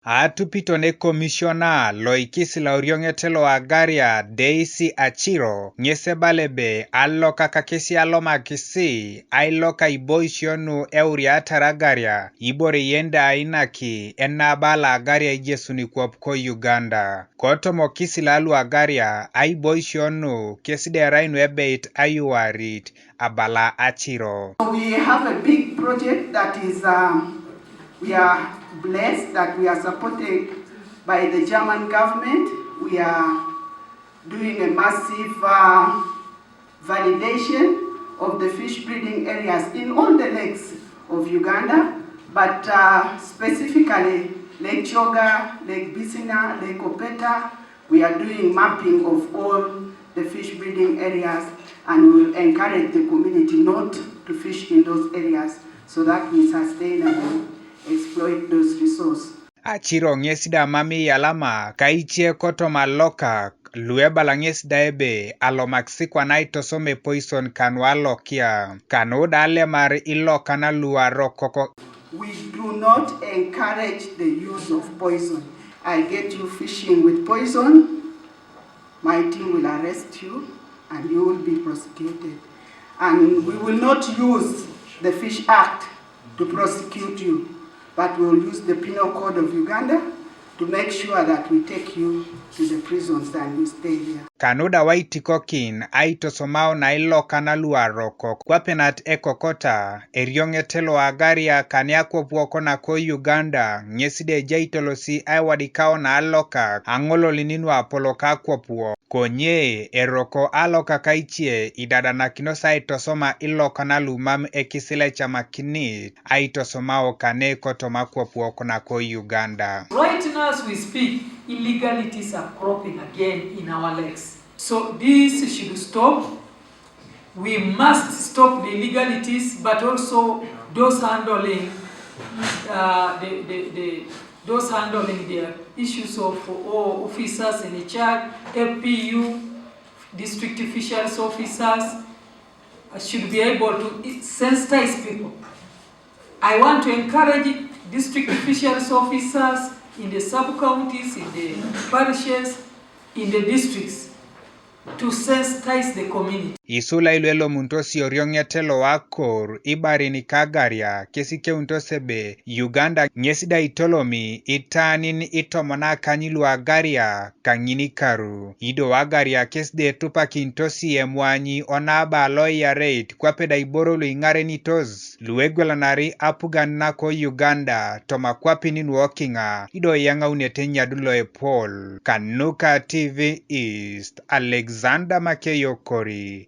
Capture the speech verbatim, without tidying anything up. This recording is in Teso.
Atupito ne komisiona lo ikisila orioŋete lo agaria Daisy Achiro ŋes ebala ebe alokakakesi alomakisi ailoka iboisio nu euriatar agaria ibore yen da ainaki enaba lo agaria ijesun kwap ko Uganda. Kotoma ikisila lu agaria aiboisio nu kes da erai nu ebeit ayuarit, abala Achiro. We have a big project that is, um, we are blessed that we are supported by the German government. We are doing a massive, uh, validation of the fish breeding areas in all the lakes of Uganda, but, uh, specifically Lake Kyoga, Lake Bisina, Lake Opeta, We are doing mapping of all the fish breeding areas, and we will encourage the community not to fish in those areas so that we sustainably exploit those resources. Achiro ŋes da mam iyalama kaice kotoma lokak lu ebala ŋes da ebe alomakisi kwana aitosom epoison kanu alokia, kanu da alemar ilokan luarokok. We do not encourage the use of poison. I get you fishing with poison, my team will arrest you and you will be prosecuted. And we will not use the Fish Act to prosecute you, but we will use the Penal Code of Uganda to make sure that we take you to the prisons and you stay here. Kanu da waitikokin aitosomao na ilokan luarokok kwape nat ekokota, erioŋete lo agaria kane akwap wok nako Uganda ŋes da ejai tolosi aiwadikao na alokak aŋololin nu apolok akwap wok. Konye eroko alokak aice idadanakinos aitosoma ilokan lu mam ekisil ecamakinit aitosomao kane kotoma akwap wok nako Uganda. Right now as we speak, illegalities are cropping again in our lakes. So this should stop. We must stop the illegalities, but also those handling, uh, the, the, the, those handling their issues of, oh, officers in charge, F P U, district fisheries officers, uh, should be able to sensitize people. I want to encourage district fisheries officers in the sub-counties, in the parishes, in the districts to sensitize the community. Isulai lu elomunitos orioŋete lo akor ibarin ka agaria kes ikeunitos ebe Uganda ŋes da itolomi itaanin itomon akany lu agaria kaŋin ikaru. Ido agaria kes da etupakinitosi emwanyi onaba aloiyareit kwape da iboro lu iŋarenitos lu egwelanari apugan nako Uganda toma akwapin nu okiŋa. Ido eyaŋaunete nyadu lo epol kanuka T V East, Alexander Makeyo Kori.